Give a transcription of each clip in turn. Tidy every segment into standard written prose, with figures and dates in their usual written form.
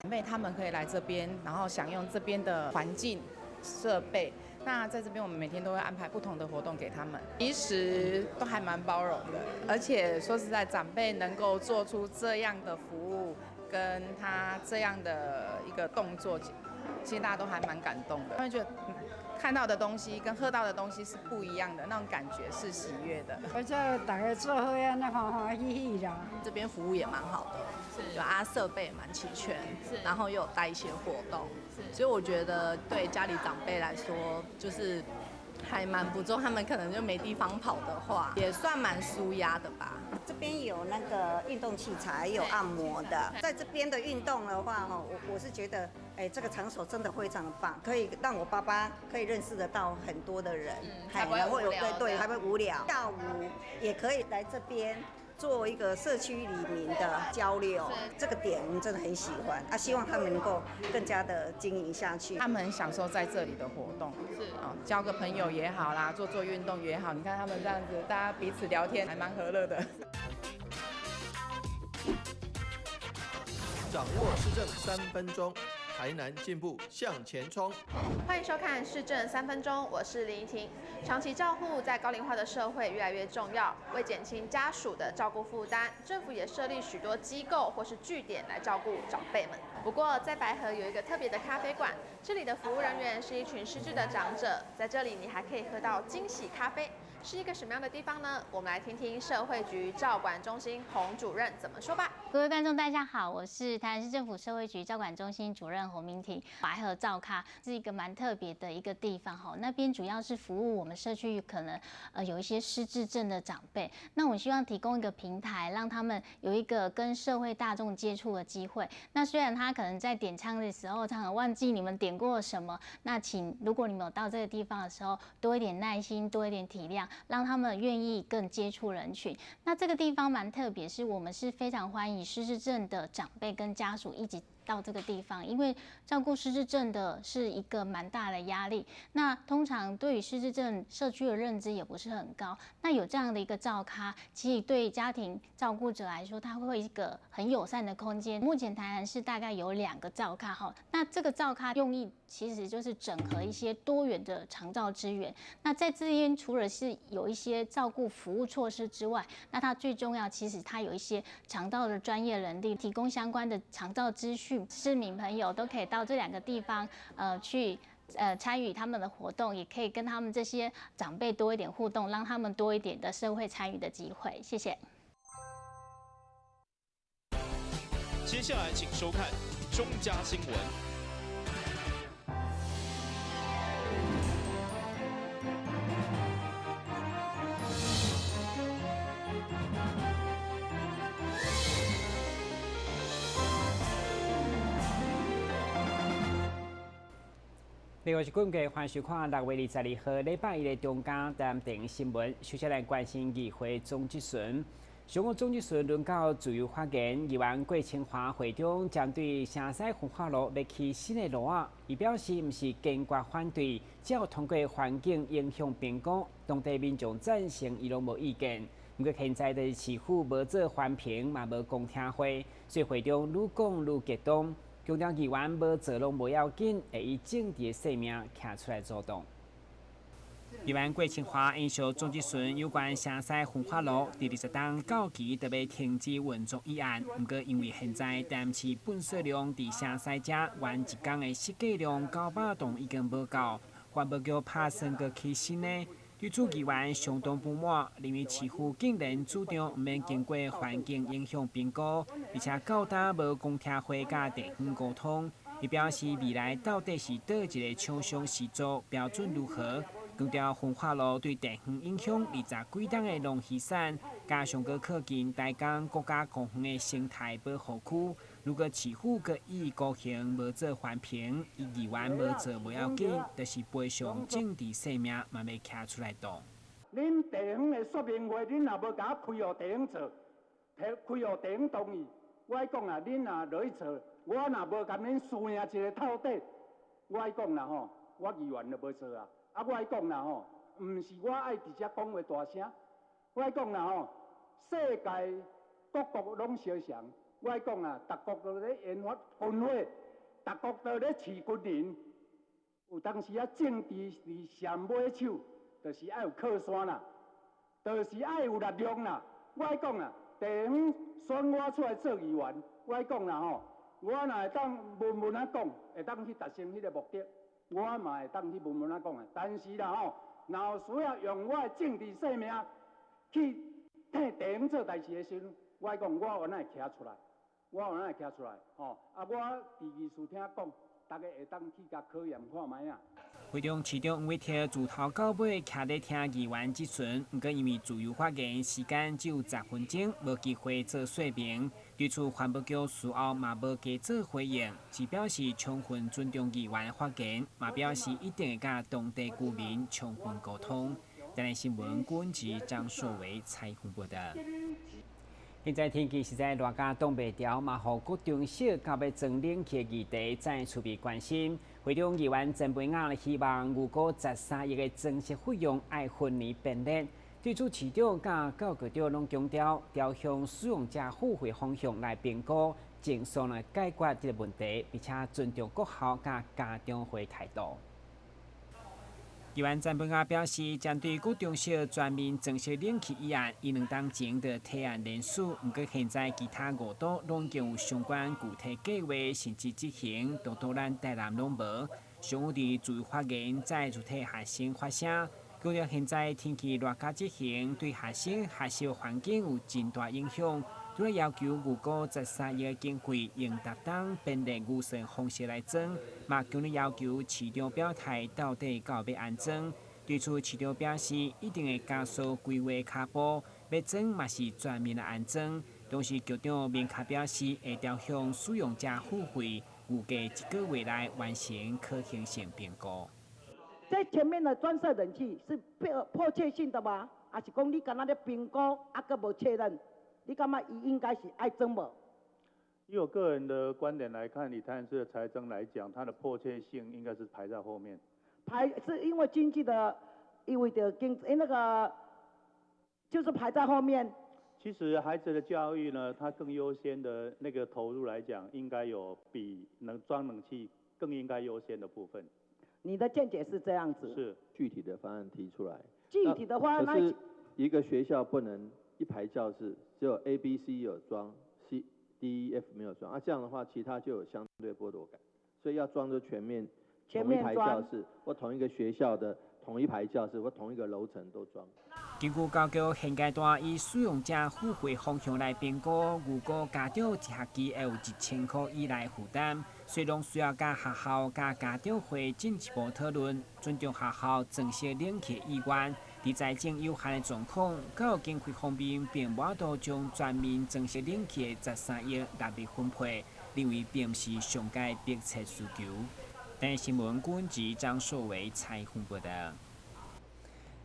長輩他們可以來這邊，然後享用這邊的環境設備。那在這邊，我們每天都會安排不同的活動給他們，其實都還蠻包容的。而且說實在，長輩能夠做出這樣的服務，跟他這樣的一個動作，其實大家都還蠻感動的。他們覺得看到的東西跟喝到的東西是不一樣的，那種感覺是喜悅的。我這大家做伙按呢歡歡喜喜啦。這邊服務也蠻好的，是啊，設備也蠻齊全，是，然後又有帶一些活動，是，所以我覺得對家裡長輩來說，就是還蠻不錯。他們可能就沒地方跑的話，也算蠻舒壓的吧。這邊有那個運動器材，有按摩的，在這邊的運動的話，我是覺得，哎，這個場所真的非常棒，可以讓我爸爸可以認識得到很多的人，還不會無聊，對對，還會無聊。下午也可以來這邊做一個社區里民的交流，這個點我們真的很喜歡啊，希望他們能夠更加的經營下去。他們很享受在這裡的活動，是啊，交個朋友也好啦，做做運動也好，你看他們這樣子，大家彼此聊天，還蠻和樂的。掌握市政三分鐘，台南進步向前衝。歡迎收看市政三分鐘，我是林怡婷。長期照護在高齡化的社會越來越重要，為減輕家屬的照顧負擔，政府也設立許多機構或是據點來照顧長輩們。不過，在白河有一個特別的咖啡館，這裡的服務人員是一群失智的長者，在這裡你還可以喝到驚喜咖啡。是一個什麼樣的地方呢？我們來聽聽社會局照管中心洪主任怎麼說吧。各位觀眾，大家好，我是台南市政府社會局照管中心主任洪明婷。白河照咖是一個蠻特別的一個地方哈，那邊主要是服務我們社區可能有一些失智症的長輩，那我希望提供一個平台，讓他們有一個跟社會大眾接觸的機會。那雖然他可能在點餐的時候，常常忘記你們點過什麼，那請如果你們有到這個地方的時候，多一點耐心，多一點體諒。讓他們願意更接觸人群。那這個地方蠻特別，是我們是非常歡迎失智症的長輩跟家屬一起到這個地方，因為照顧失智症的是一個蠻大的壓力。那通常對於失智症社區的認知也不是很高。那有這樣的一個照咖，其實對家庭照顧者來說，它會一個很友善的空間。目前台南市大概有2個照咖哈，那這個照咖用意其實就是整合一些多元的長照資源。那在這邊除了是有一些照顧服務措施之外，那它最重要其實它有一些長照的專業能力，提供相關的長照資訊。市民朋友都可以到這2個地方，去參與他們的活動，也可以跟他們這些長輩多一點互動，讓他們多一點的社會參與的機會。謝謝。接下來請收看中嘉新聞。另外是今日歡迎收看6月22號禮拜一的中嘉台電新聞。首先來關心議會總質詢。上午總質詢輪到自由發言，議員郭清華會長針對城西焚化爐欲起新的爐仔，伊表示毋是堅決反對，只要通過環境影響評估，當地民眾贊成，伊攏無意見。毋過現在的市府無做環評，嘛無公聽會，所以會長愈講愈激動。強調議員無做攏無要緊，會以政治的生命徛出來阻擋。議員郭清華延續總質詢有關城西焚化爐佇20冬到期就欲停止運作議案，毋過因為現在台南市糞埽量佇城西遮原一工的設計量900噸已經無夠，環保局拍算閣起新的。對此議員相當不滿，認為市府竟然主張毋免經過環境影響評估，而且到今無公聽會佮地方溝通。伊表示未來到底是佗一个廠商是做標準如何？強調焚化爐對地方影響20幾冬的農漁產，加上閣靠近台江國家公園的生態保護區，如果市府閣一意孤行無做環評，伊議員無做無要緊，就是賠償政治生命嘛欲徛出來擋。恁地方的說明會，恁若無共我開予地方做，開予地方同意，我講啦，恁若落去做，我若無共恁輸贏一個透底，我講啦吼，我議員就無做啊。啊，我講啦吼，毋是我愛佇遮講話大聲，我講啦吼，世界各國攏相像，我講啊，逐國都咧研發軍火，逐國都咧飼軍人。有當時啊，政治佇上尾手，就是愛有靠山啦，就是愛有力量啦。我講啊，地方選我出來做議員，我講啦吼，我若會當文文仔講，會當去達成彼个目的，我嘛會當去文文仔講啊。但是啦吼，若有需要用我的政治生命去替地方做代誌的時陣，我講我原來會徛出來，我原來會徛出來，吼啊！我佇議事廳講，逐家會當去共考驗看覓仔。會中市長黃偉哲自頭到尾徛咧聽議員質詢，毋過因為自由發言時間只有10分鐘，無機會做說明。對此環保局事後嘛無加做回應，只表示充分尊重議員發言，嘛表示一定會佮當地居民充分溝通。台南新聞郭志張碩維採訪報導。現在天氣實在熱甲擋袂牢，嘛予國中小到欲裝冷氣的議題再次被關心。會中議員曾培雅希望預估13億的裝設費用愛分年編列。對此市長佮教育局長攏強調，朝向使用者付費方向來評估，盡速來解決這個問題，並且尊重國校佮家長會態度。議員曾培雅表示，針對國中小全面裝設冷氣議案，伊兩冬前就提案聯署，毋過現在其他五都攏已經有相關具體計劃，甚至執行，獨獨咱台南攏無。上午佇自由發言再次替學生發聲，強調現在天氣熱甲執行，對學生學習環境有真大影響。除了要求預估13億的經費用適當編列預算方式來裝，嘛強烈要求市長表態到底敢有欲按裝。對此市長表示，一定會加速規劃跤步，欲裝嘛是全面來安裝。同時，局長明確表示會朝向使用者付費，預計一個月內完成可行性評估。這前面的裝設冷氣是迫切性的嗎？還是講你敢若咧評估，猶閣無確認？你感覺伊應該是愛裝無？以我個人的觀點來看，以台南市的財政來講，它的迫切性應該是排在後面。排是因為經濟的，因為的經，那個就是排在後面。其實孩子的教育呢，它更優先的那個投入來講，應該有比能裝冷氣更應該優先的部分。你的見解是這樣子？是具體的方案提出來。具體的方案，可是一個學校不能一排教室只有 A、B、C 有裝，C、D、E、F 沒有裝，啊，這樣的話其他就有相對剝奪感，所以要裝就全面，同一排教室或同一個學校的同一排教室或同一個樓層都裝。根據教育局現階段以使用者付費方向來評估，預估家長一學期會有1000塊以內負擔，所以攏需要佮學校佮家長會進一步討論，尊重學校裝設冷氣意願。佇財政有限的狀況，教育經費方面並無法度將全面裝設冷氣的13億納入分配，認為並毋是上蓋迫切需求。台視新聞郭文張碩維採訪報導。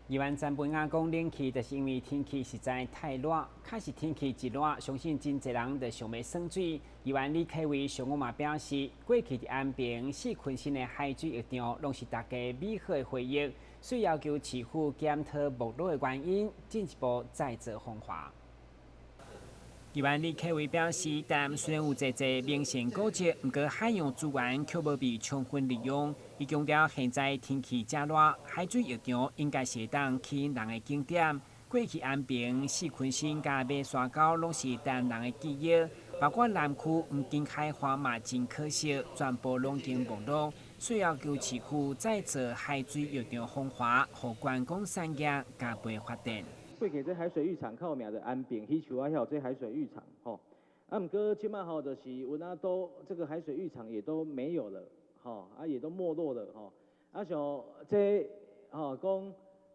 議員曾培雅講，冷氣就是因為天氣實在太熱，確實天氣一熱，相信真濟人就想欲耍水。議員李啟偉上午嘛表示，過去佇安平四鯤鯓的海水浴場，攏是大家美好的回憶，所以要求市府檢討沒落的原因，進一步再造風華。議員李啟偉表示，但雖然有濟濟名勝古蹟，毋過海洋資源卻無被充分利用。伊強調，現在天氣遮熱，海水浴場應該是會當吸引人的景點。過去安平、四鯤鯓佮馬山溝攏是台南人的記憶，包括南區黃金海岸嘛真可惜，全部攏已經沒落。所以要求市府再造海水浴場風華，予觀光產業加倍發展。過去這海水浴場較有名的安平、彼樹仔遐有這海水浴場，吼。啊，毋過這擺吼，就是有影都這個海水浴場也都沒有了，吼，啊也都沒落了，吼。啊，像這吼講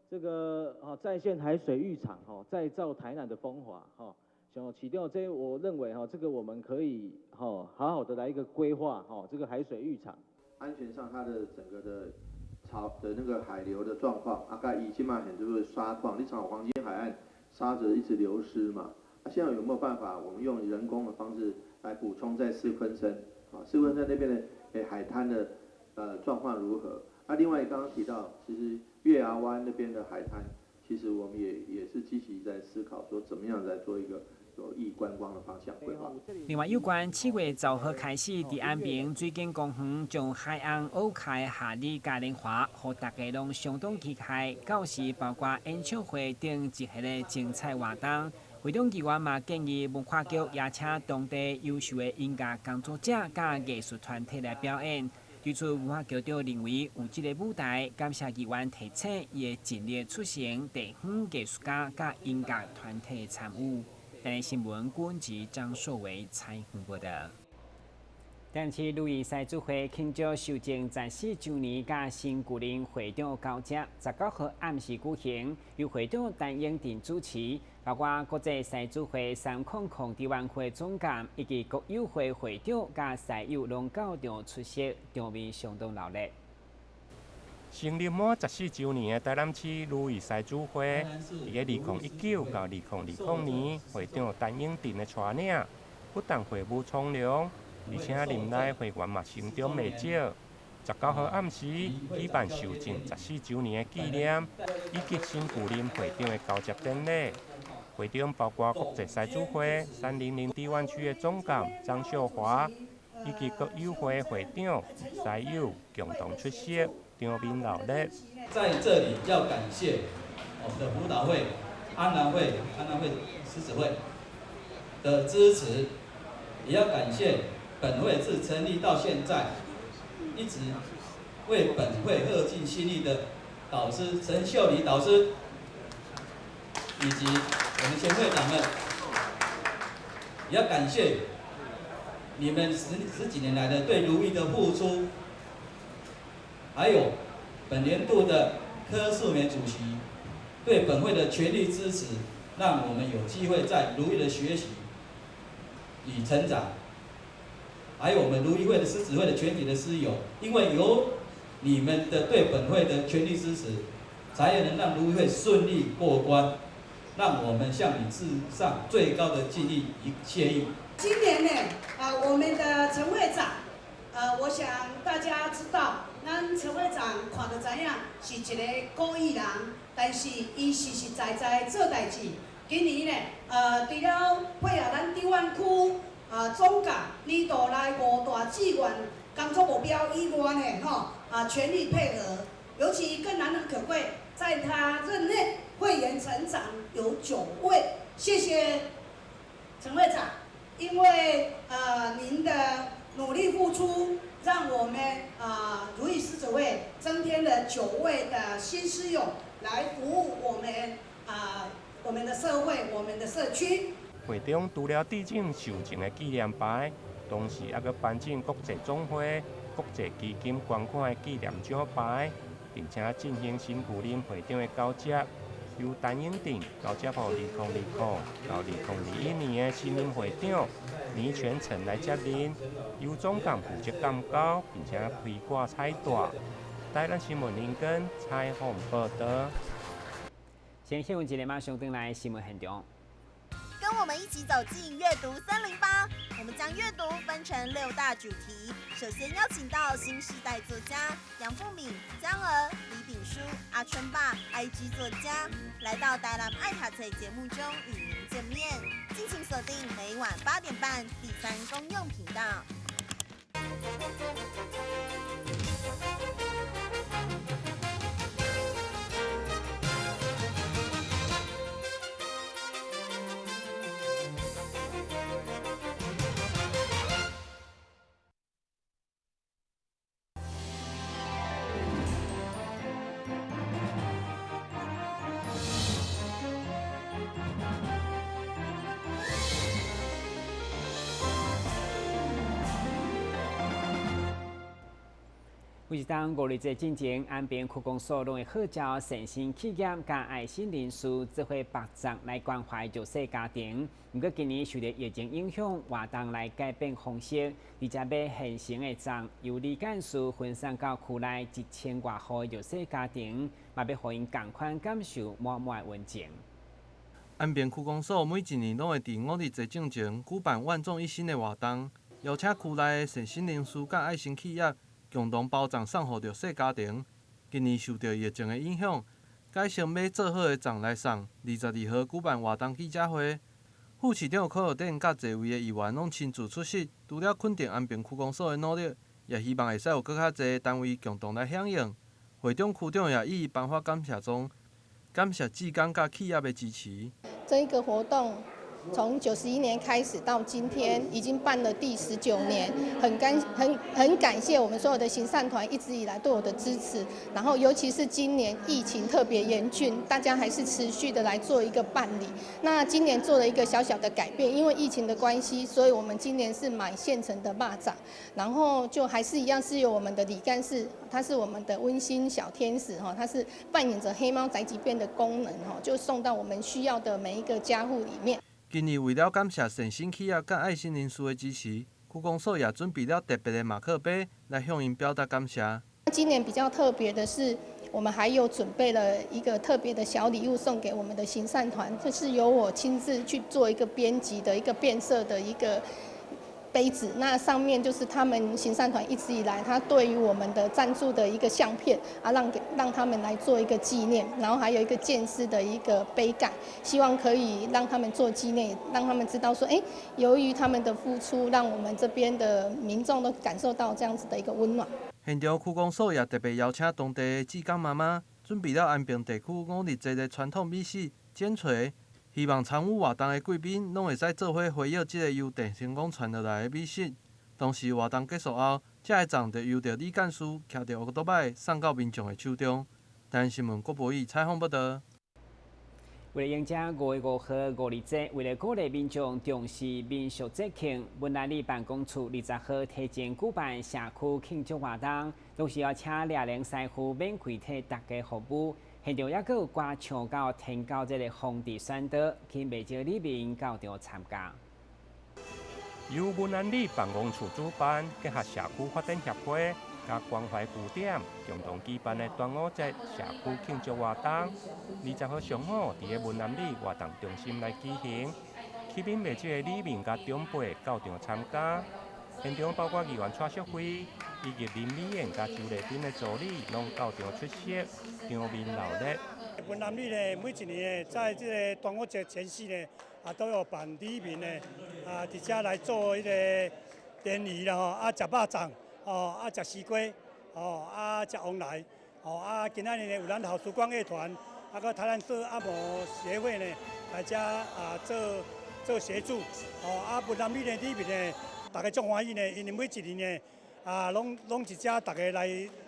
這個吼再現海水浴場，吼再造台南的風華，吼。像市長這，我認為吼，這個我們可以吼好好的來一個規劃，吼這個海水浴場。安全上，它的整個的潮的那個海流的狀況，啊，佮以前嘛很多沙礦，你從黃金海岸沙子一直流失嘛，啊，現在有沒有辦法，我們用人工的方式來補充在四鯤鯓，啊，四鯤鯓那邊的海灘的狀況如何？啊，另外剛剛提到，其實月牙灣那邊的海灘，其實我們也是積極在思考，說怎麼樣來做一個以觀光的方向規劃。另外，有關7月10號開始，佇安平水景公園將海岸挖開夏日嘉年華，予大家攏相當期待。到時包括演唱會等一系列精彩活動。會長議員嘛建議文化局邀請當地優秀的音樂工作者佮藝術團體來表演。對此，文化局長認為有這个舞台，感謝議員提醒，伊會盡力促成地方藝術家佮音樂團體參與。台南新聞郭吉張碩維採訪報道。台南市如意獅子會慶祝修正14週年，佮新舊任會長交接，19號暗時舉行，由會長陳英鎮主持，包括國際獅子會300台灣會總監以及國友會會長佮獅友攏到場出席，場面相當熱鬧。成立滿14週年的台南市如意獅子會，佇個2019到2020年，會長陳英鎮的帶領，不但會務從容，而且任內會員嘛成長袂少。19號暗時舉辦受證14週年的紀念，以及新舊任會長的交接典禮。會長包括國際獅子會300台灣區的總監張秀華，以及國友會會長獅友共同出席。場面熱鬧。在這裡要感謝我們的輔導會、安南會、安南會獅子會的支持，也要感謝本會自成立到現在，一直為本會耗盡心力的導師陳秀禮導師，以及我們前會長們，也要感謝你們十幾年來的對如意的付出。還有本年度的柯樹銘主席對本會的全力支持，讓我們有機會在如意的學習與成長。還有我們如意會的獅子會的全體的獅友，因為有你們的對本會的全力支持，才能讓如意會順利過關，讓我們向你致上最高的敬意與謝意。今年呢，我們的陳會長，我想大家知道。咱陳會長看就知影是一個古意人，但是伊實實在在做代誌。今年呢，除了配合咱台灣區總監年度內5大志願工作目標以外呢，吼全力配合。尤其更難能可貴，在他任內會員成長有9位，謝謝陳會長，因為您的努力付出。讓我們如意獅子會增添了9位的新獅友來服務我們我們的社會、我們的社區。會長除了致贈受贈的紀念牌，同時猶閣頒贈國際總會、國際基金捐款的紀念獎牌，並且進行新舊任會長的交接，由陳英鎮交接予2020到2021年的新任會長倪全成來接任，由總監負責監交，並且披掛彩帶。台南新聞林根採訪報道。先新聞一個馬上轉來新聞現場。跟我們一起走進閱讀308，我們將閱讀分成6大主題。首先邀請到新世代作家楊富敏、江娥、李炳書、阿春爸、IG 作家，來到台南愛讀冊節目中與您見面。敬請鎖定每晚8點半第三公用頻道。每一当五日节进前，安平区公所拢会号召善心企业佮爱心人士做伙包粽来关怀弱势家庭。毋过今年受著疫情影響，活動來改變方式，而且買現成的粽，由李幹事分送到區內1000外戶弱勢家庭，嘛欲予𪜶仝款感受滿滿的溫情。安平區公所每一年攏會佇五日節進前舉辦萬眾一心的活動，邀請區內的善心人士佮愛心企業。共同包粽送予弱勢家庭。今年受著疫情的影響，改成買做好的粽來送。22號舉辦活動記者會，副市長柯爾典佮濟位的議員攏親自出席，除了肯定安平區公所的努力，也希望會使有閣較濟單位共同來響應。會長、區長也一一頒發感謝狀，感謝志工佮企業的支持。這個活動從91年開始到今天，已經辦了第19年，很感謝我們所有的行善團一直以來對我的支持。然後，尤其是今年疫情特別嚴峻，大家還是持續的來做一個辦理。那今年做了一個小小的改變，因為疫情的關係，所以我們今年是買現成的肉粽，然後就還是一樣是由我們的李幹事，他是我們的溫馨小天使哈，他是扮演着黑貓宅急便的功能哈，就送到我們需要的每一個家戶裡面。今年為了感謝善心企業佮愛心人士的支持，區公所也準備了特別的馬克杯來向𪜶表達感謝。今年比較特別的是，我們還有準備了一個特別的小禮物送給我們的行善團，這是由我親自去做一個編輯的一個變色的一個杯子，那上面就是他們行善團一直以來他對於我們的贊助的一個相片啊，讓他們來做一個紀念，然後還有一個健思的一個杯蓋，希望可以讓他們做紀念，讓他們知道說，哎，由於他們的付出，讓我們這邊的民眾都感受到這樣子的一個溫暖。現場區公所也特別邀請當地的志工媽媽，準備了安平地區五日節的傳統美食煎錘。希望參與活動的貴賓攏會使做伙回憶這个由鄭成功傳落來的美食。同時活動結束後，這个粽就由著李幹事騎著烏多擺送到民眾的手中。台灣新聞郭博宇採訪報導。為了迎接5月5號五日節，為了鼓勵民眾重視民俗節慶，文南里辦公處20號提前舉辦社區慶祝活動，同時邀請掠龍師傅免費替大家服務。現場猶閣有歌唱到天狗節的防治宣導，吸引袂少里民到場參加。由文南里辦公處主辦，結合社區發展協會佮關懷據點共同舉辦的端午節社區慶祝活動，20號上午佇个文南里活動中心來舉行，吸引袂少的里民佮長輩到場參加。現場包括議員蔡淑慧以及林美燕佮周麗珍的助理，攏到場出席，場面鬧熱。文南里呢，每一年呢，在這个端午節前夕呢，都有辦里民呢，佇遮來做彼个聯誼啦吼，食肉粽，哦，食絲瓜，哦，食旺來，哦，今仔日呢有咱好時光樂團，閣台南市按摩協會呢來遮做協助，哦，文南里呢里民呢，大家足歡喜呢，因為每一年呢，攏佇遮大家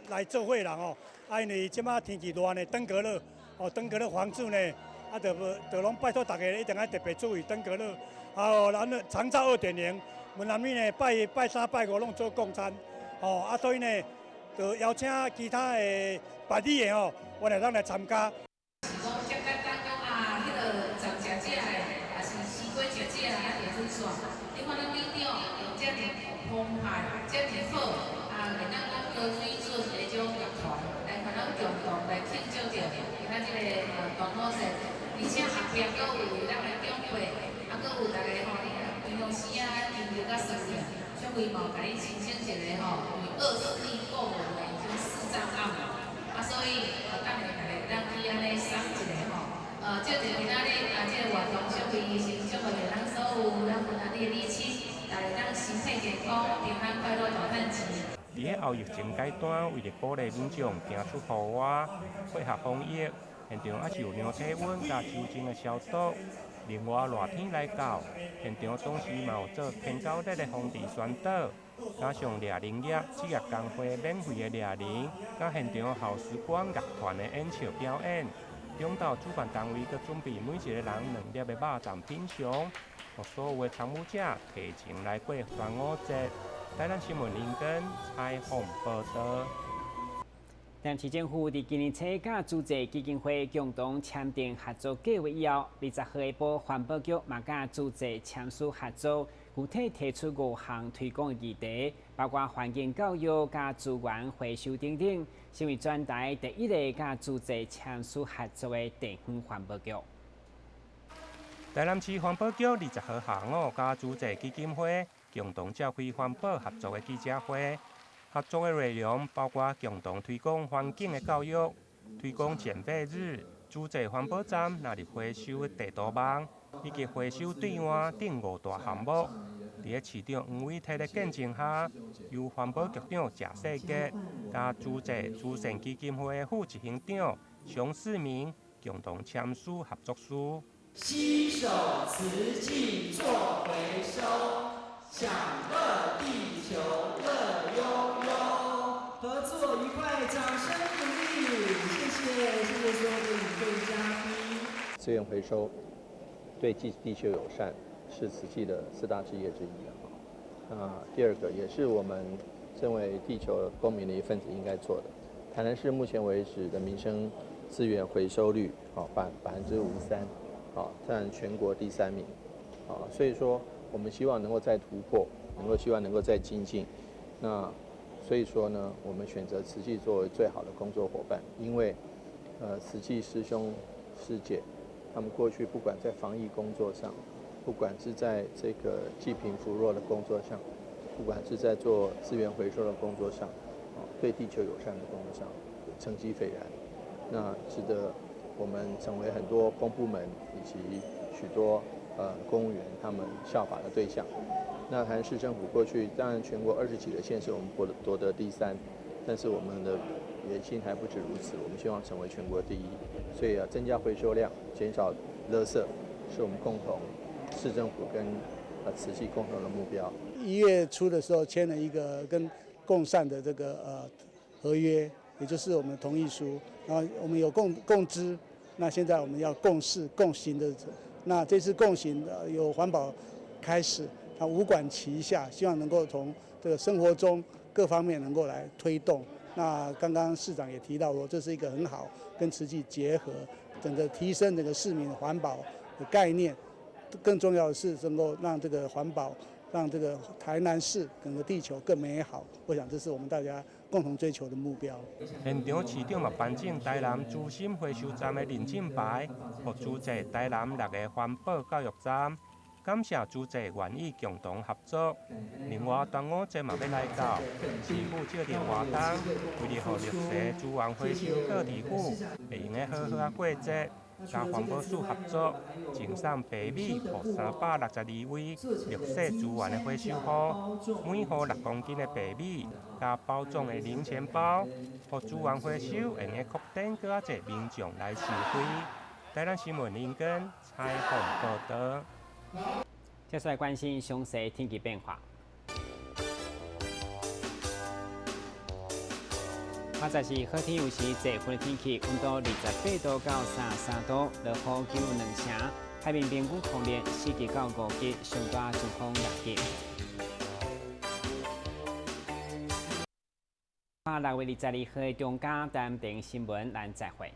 來做伙啦吼，因為這馬天氣熱呢，登革熱，哦，登革熱防治呢，就就攏拜託大家一定愛特別注意登革熱。咱長照2.0，文南里呢拜拜三拜五攏做供餐，哦，所以呢，就邀請其他的別里的吼，我來當來參加。是講簡簡單講啊，彼个粽食食的，也是絲瓜食食的，就準煞。你看咱里長用遮爾澎湃、遮爾好，會當講高水準的這種樂團，來共咱共同來慶祝著今仔這个端午節，而且後壁閣有咱的長輩，閣有逐家吼，你平常時啊，研究甲熟練，小慧嘛有共你申請一个吼，為惡勢力購物的這種視障按摩，所以等下大家會當去按呢賞一下吼。借著今仔日這个活動，小慧先祝福著咱所有咱文南里的里親，大家當身體健康、平安快樂、大趁錢。佇个後疫情階段，為著鼓勵民眾行出戶外，配合防疫，現場猶是有量體溫佮酒精的消毒。另外，熱天來到，現場同時嘛有做天狗節的防治宣導，加上掠龍業職業工會免費的掠龍，佮現場好時光樂團的演唱表演。中晝主辦單位閣準備每一个人兩粒的肉粽品嚐，予所有的參與者提前來過端午節。台南新聞林根採訪報導。台南市政府佇今年初佮慈濟基金會共同簽訂合作計劃以後，20號下晡環保局嘛佮慈濟簽署合作，具體提出五項推廣的議題，包括環境教育、佮資源回收等等，成為全台第一個佮慈濟簽署合作的地方環保局。台南市環保局20號下午佮慈濟基金會共同召開環保合作的記者會。合作的內容包括共同推廣環境的教育、推廣減廢日、慈濟環保站納入回收的地圖網，以及回收對岸等五大項目。佇咧市長黃偉哲的見證下，由環保局長賈世傑、佮慈濟慈善基金會的副執行長熊世明共同簽署合作書。攜手慈濟做回收，享樂地球樂悠悠，合作愉快，掌聲鼓勵，謝謝，謝謝所有的與會嘉賓。資源回收對地球友善，是慈濟的四大志業之一啊。那第二個也是我們身為地球公民的一份子應該做的。台南市目前為止的民生資源回收率，53%，佔全國第三名，所以說我們希望能夠再突破，希望能夠再精進。那所以說呢，我們選擇慈濟作為最好的工作夥伴，因為，慈濟師兄師姐，他們過去不管在防疫工作上，不管是在這個濟貧扶弱的工作上，不管是在做資源回收的工作上，對地球友善的工作上，成績斐然，那值得我們成為很多公部門以及許多公務員他們效法的對象。那台南市政府過去當然全國20幾個縣市，我們奪得第三，但是我們的野心還不止如此，我們希望成為全國第一。所以啊，增加回收量，減少垃圾，是我們共同市政府跟慈濟共同的目標。1月初的時候簽了一個跟共善的這個合約，也就是我們同意書，然後我們有共知，那現在我們要共事共行的，那這次共行由環保開始，它五管齊下，希望能夠從這個生活中各方面能夠來推動。那剛剛市長也提到說，這是一個很好跟慈濟結合，整個提升整個市民環保的概念。更重要的是能夠讓這個環保，讓這個台南市整個地球更美好。我想這是我們大家共同追求的目標。現場市長嘛頒贈台南資深回收站的認證牌，予慈濟台南6個環保教育站，感謝慈濟願意共同合作。另外，端午節嘛欲來到，市府設立活動，為了予綠色資源回收個體戶會用得好好仔過節，佮環保署合作，贈送白米予362位綠色資源的回收戶，每戶6公斤的白米，佮包裝的零錢包，予資源回收會用得擴展閣較濟民眾來受惠。台南新聞林根採訪報導。接下來關心詳細天氣變化。現在是好天有時濟雲的天氣，溫度28度到33度，落雨僅有2成，海面平均風力4級到5級，上大陣風6級。6月22號的中間台南新聞，咱再會。